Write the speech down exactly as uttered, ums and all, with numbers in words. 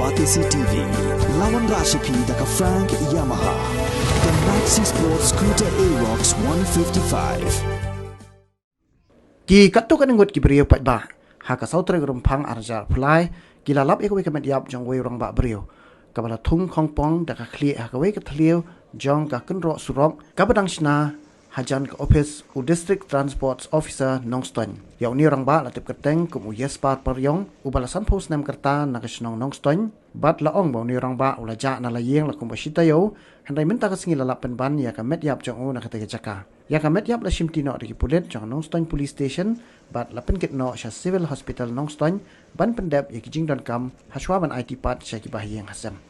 Batesi T V, lawan Rashipi da ka Frank Yamaha. The Maxi Sports Scooter Aerox one fifty-five. Ki katto katne ngut ki briew paidbah ha ka saw tarik Rymphang arhajar arphew lai ki la lap ïa kawei ka met ïap jong uwei u rangbah briew kaba la thung khongpong da ka khlieh ha kawei ka thliew jong ka kynroh surok kaba dang shna hajan ka ophis u District Transport Officer Nongstoiñ. Ïa une u rangbah la tip kyrteng kum u Yespar Pariong uba la sanphew snem ka rta na ka shnong Nongstoiñ bad la ong ba une u rangbah u la jah na la ïing la kumba shi taïew, hynrei mynta ka sngi la lap pynban ïa ka met ïap jong u na katei ka jaka. Ïa ka met ïap la shimti noh da ki pulit jong ka Nongstoiñ Police Station bad la pynkit noh sha Civil Hospital Nongstoiñ ban pyndep ïa ki jingdonkam hashwa ban aiti pat sha ki bahaïing hasem.